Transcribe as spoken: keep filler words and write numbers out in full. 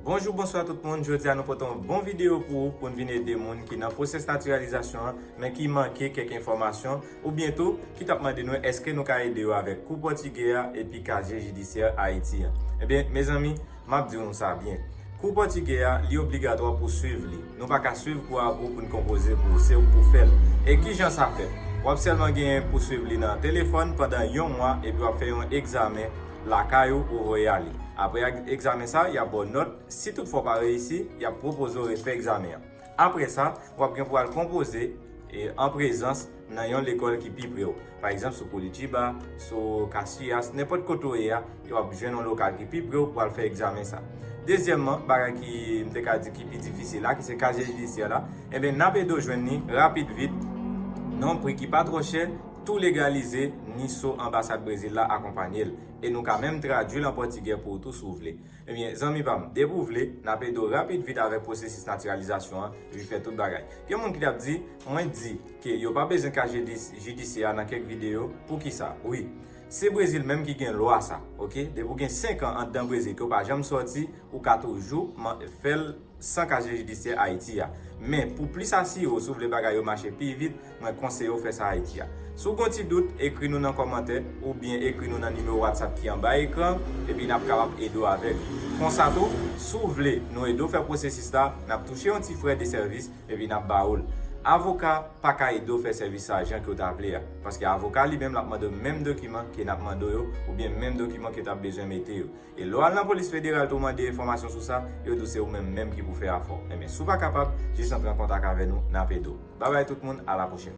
Bonjou, bonswa tout moun. Jodi a nou pote yon bon videyo pou ou, pou n vin ede moun ki nan pwosès natiralizasyon an, men ki manke kèk enfòmasyon, oubyen tou ki t ap mande nou èske nou ka ede yo avèk kou pòtigè a epi kazye jidisyè Ayiti an. Ebyen, mezanmi, m ap di nou sa byen. Kou pòtigè a, li obligatwa pou swiv li. Nou pa ka swiv kou a pou, pou n konpoze pou, se ou pou fè l. E ki jan sa fèt? W ap sèlman genyen pou swiv li nan telefòn pandan yon mwa, epi w ap fè yon egzamen lakay ou, ou voye ale. Apre egzamen sa, y ap ba w nòt. Si toutfwa w pa reyisi, y ap pwopoze w refè egzamen an. Apre sa, w ap gen pou al konpoze, e, an prezans nan yon lekòl ki pi pre w. Pa egzanp, sou Curitiba, sou Caxias, nenpòt kote w ye a, w ap jwenn yon lokal ki pi pre w pou al fè egzamen sa. Dezyèmman, bagay ki m te ka di ki pi difisil la, ki se kazye jidisyè la, ebyen, n ap ede w jwenn li rapid vit, nan yon pri ki pa twò chè, tou legalize, NISO anbasad Brezil la akonpanye l. E nou ka menm tradui l an pòtigè pou ou tou si w vle. Ebyen, zanmi pa m, depi w vle, n ap ede w rapid vit avèk pwosesis natiralizasyon an, epi fè tout bagay. Gen moun ki t ap di, mwen di ke yo pa bezwen kazye jidis-, jidisyè a nan kèk videyo, poukisa? Wi, se Brezil menm ki gen lwa sa, oke? Depi w gen senk an anndan Brezil ke w pa janm sòti, ou ka toujou man-, fè l san kazye jidisyè Ayiti a. Men, pou plis asire w, si w vle bagay yo mache pi vit, mwen konseye w fè sa Ayiti a. Si w gen yon ti dout, ekri nou nan kòmantè oubyen ekri nou nan nimewo WhatsApp ki anba ekran, epi n ap kapab ede w avè l. Konsa tou, si w vle nou ede w fè pwosesis la, n ap touche yon ti frè de sèvis, epi n ap ba ou l. Avoka pa ka ede w fè sèvis sa jan ke w ta vle a, paske avoka li menm l ap mande w menm dokiman ke n ap mande w yo, oubyen menm dokiman ke t ap bezwen mete yo. E lè w al nan polis federal tou mande enfòmasyon sou sa, yo di w se ou menm menm ki pou fè afè w. Ebyen, si w pa kapab, jis antre an kontak avè nou, n ap ede w. Babay tout moun, a la pwochèn.